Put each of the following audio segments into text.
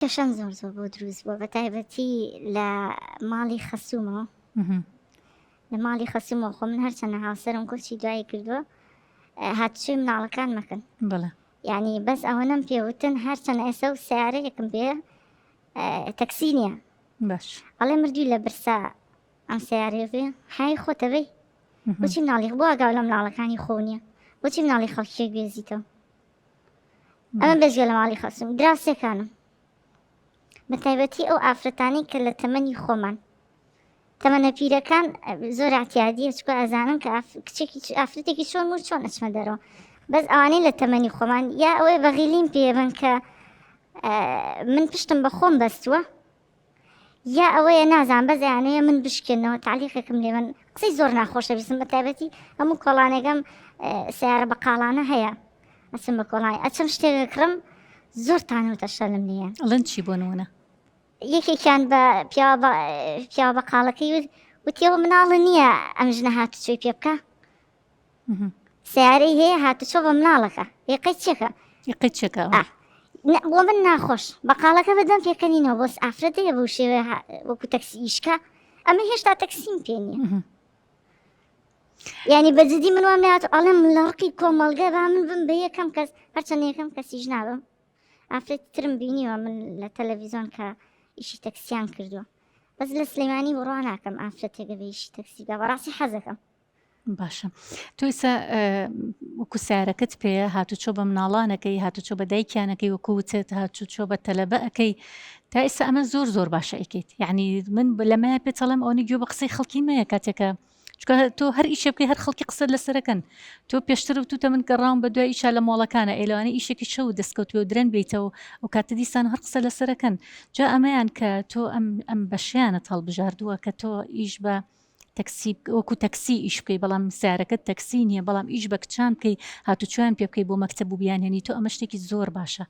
کێشەم زۆر زۆر بۆ دروست بووە بە تایبەتی لە ماڵی خەسوومەوە لە ماڵی خەسوومەوە خۆ من هەرچەنە هاوسەرم کۆچی دوایی کردووە هاتوچۆی مناڵەکان مەکەن بەڵێ یعنی بەس ئەوەنەم پێوتن هەرچەنە ئێستا و سیارەیەکم پێ تەکسی نییە باش ئەڵێ مردووی لە برسا ئەم سیارەیە بێ حای خۆتە بێ بۆچی مناڵی بۆ ئاگاو لە مناڵەکانی خۆ نییە بۆچی مناڵی خەڵکیەک بێزیتەوە ئەمە بێجگە لە ماڵی خەسوم دراوسێکانم بە تایبەتی ئەو ئافرەتانەی کە لە تەمەنی خۆمان تەمەنە پیرەکان زۆر اعتیادیە چکە ئەزانن کە کچێکی ئافرەتێکی چۆن و چۆن ئەچمە دەرەوە بەس ئەوانەی لە تەمەنی خۆمان یا ئەوەی بەغیلیم پێبن کە من پشتم بە خۆم بەستووە یا ئەوەیە نازانم بەس ئەیانەوێ من بشکێنەوە تەعلیقێکم لێ بن قسەی زۆر ناخۆشە بیستم بە تایبەتی هەموو کۆڵانێکم سیارە بەقاڵانە هەیە ئەچم بە کۆڵانی ئەچم شتێک کڕم زۆر تانە و تەشەلم لێیە ئەڵێن چی بۆ نمونە یەکێکیان بە پیاوە بە پیاوە بەقاڵەکەی وت وتیەوە مناڵە نییە ئەم ژنە هاتوچۆی پێ بکە سیارەی هەیە هاتوچۆ بە مناڵەکە یقەی چێکە یقەی چێکە بۆ من ناخۆش بەقاڵەکە بەدەم پێکەنینەوە بۆس ئافرەت هەیە بەو شێوەیە وەکو تەکسی ئیشکا ئەمە هێشتا تەکسیم پێ نییە یعنی بەجددی من وام نات ئەڵێم لە ڕقی کۆمەڵگە با من بم بە یەکەم کەس هەرچەند یەکەم کەسیش نابم ئافرەتی ترم بینیوە من لە تەلەڤیزۆن کە ئیشی تەکسیان کردووە بەس لە سلێمانی بڕوا ناکەم ئافرەتێکە بە ئیشی تەکسی بە بەڕاستی حەزەکەم باشە تۆ ئیسا وەکو سیارەکەت پێیە هاتوچۆ بە مناڵانەکەی هاتوچۆ بە دایکیانەکەی وەکو وتت هاتوچۆ بە تەلەبە ئەەکەی تا ئێستا ئەمە زۆر زۆر باشە ئەیکەیت یعنی من لەمەیە پێتەڵم ئەوەنی گوێ بە قسەی خەڵکی مەیە کاتێکە چکە تۆ هەر ئیشێ بکەی هەر خەڵکی قسە لەسەرەکەن تۆ پێشتر وتوتە من گەڕاوم بە دوای ئیشا لە مۆڵەکانە ئێلوانە ئیشێکی شەو دەستکەوت و درەنگ بیتەوە ئەو کاتە دیسان هەر قسە لەسەرەکەن جا ئەمەیان کە تۆ ئەم ئەم بەشیانت هەڵبژاردووە کە تۆ ئیش بە تەکسی وەکو تەکسی ئیش بکەی بەڵام سیارەکەت تەکسی نییە بەڵام ئیش بە کچان بکەی هاتوچۆیان پێ بکەی بۆ مەکتەب و بیانهێنی تۆ ئەمە شتێکی زۆر باشە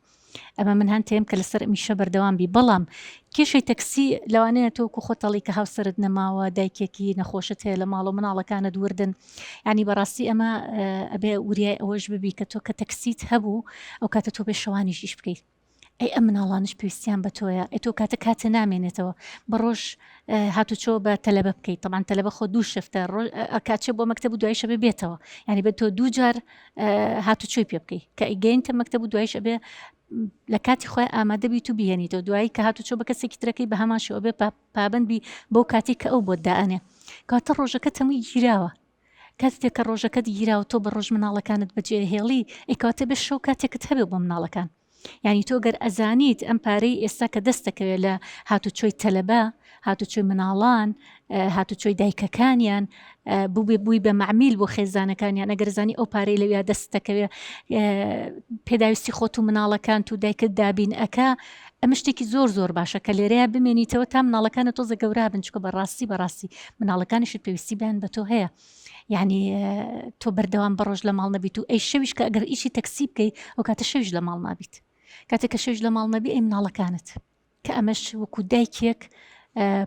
ئەمە من هەن تێم کە لەسەر ئەمیشە بەردەوام بی بەڵام کێشەی تەکسی لەوانەیە تۆ وەکو خۆتەڵی کە هاوسەرت نەماوە دایکێکی نەخۆشت هەیە لە ماڵ و مناڵەکانت وردن ینی بەڕاستی ئەمە ئەبێ وریای ئەوەش ببی کە تۆ کە تەکسیت هەبوو ئەو کاتە تۆ بێ شەوانیش ئیش بکەیت ئەی ئەم مناڵانش پێویستیان بە تۆیە ئەی تۆ کاتە کاتە نامێنێتەوە بە ڕۆژ هاتوچۆ بە تەلەبە بکەیت تەمان تەلەبە خۆ دوو شفتە کاچێ بۆ مەکتب و دوایشە بێ بێتەوە یعنی بە تۆ دوو جار هاتوچۆی پێ بکەیت کە ئەیگەینتە مەکتب و دوایش ئەبێ لە کاتی خۆی ئامادە بیت و بهێنیتەوە دوایی کە هاتوچۆ بە کەسێکی ترەکەی بە هەمان شێوە بێ پابند بی بەو کاتی کە ئەو بۆت دائەنێ کاتە ڕۆژەکە تەمووی گیراوە کاتێک کە ڕۆژەکەت گیرا و تۆ بە ڕۆژ مناڵەکانت بەجێ هێڵی ئەی کەواتە بێ شەو کاتێکت هەبێ بۆ مناڵەکان یعنی تۆ گەر ئەزانیت ئەم پارەی ئێستا کە دەست دەکەوێت لە هاتوچۆی تەلەبە هاتوچۆی مناڵان هاتوچۆی دایکەکانیان بووبێ بووی بە معمیل بۆ خێزانەکانیان ئەگەر زانی ئەو پارەی لەویا دەست دەکەوێت پێداویستی خۆت و مناڵەکان و دایکت دابین ئەکا ئەمە شتێکی زۆر زۆر باشە کە لێرەیە بمێنیتەوە تا مناڵەکانت تۆزە گەورە بن چکە بەڕاستی بەڕاستی مناڵەکانیشت پێویستی بیان بە تۆ هەیە یعنی تۆ بەردەوام بە ڕۆژ لە ماڵ نەبیت و ئەی شەویش کە ئەگەر ئیشی تەکسی بکەی ئەو کاتە شەویش لە ماڵ نابیت کاتێک کە شەویش لە ماڵ نەبی ئەی مناڵەکانت کە ئەمەش وەکو دایکێک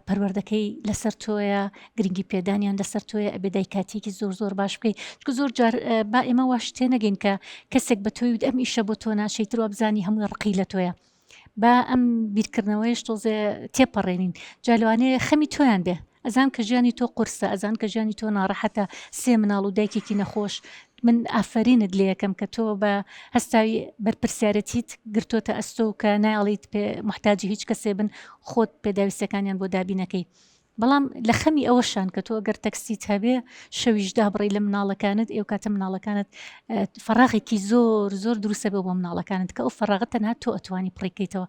پەروەردەکەی لەسەر تۆیە گرنگی پێدانیان لەسەر تۆیە ئەبێ دایکاتێکی زۆر زۆر باش بکەیت چکە زۆر جار با ئێمە واش تێنەگەین کە کەسێک بە تۆی ئەم ئیشە بۆ تۆ ناشەی تروا بزانی هەمووی ڕقی لە تۆیە با ئەم بیرکردنەوەیش تۆزێ تێپەڕێنین جا لەوانەیە خەمی تۆیان بێ ئەزان کە ژیانی تۆ قورسە ئەزان کە ژیانی تۆ ناڕەحەتە سێ مناڵ و دایکێکی نەخۆش من ئافەرینت لێ یەکەم کە تۆ بە هەستاوی بەرپرسیارەتیت گرتۆتە ئەستۆ و کە نایەڵیت پێ محتاجی هیچ کەسێ بن خۆت پێداویستەکانیان بۆ دابینەکەی بەڵام لە خەمی ئەوەشان کە تۆ گەر تەکسیت هەبێ شەویش دابڕی لە مناڵەکانت ئێو کاتە مناڵەکانت فەراغێکی زۆر زۆر دروستە بێ بۆ مناڵەکانت کە ئەو فەراغە تەنها تۆ ئەتوانی پڕیکەیتەوە.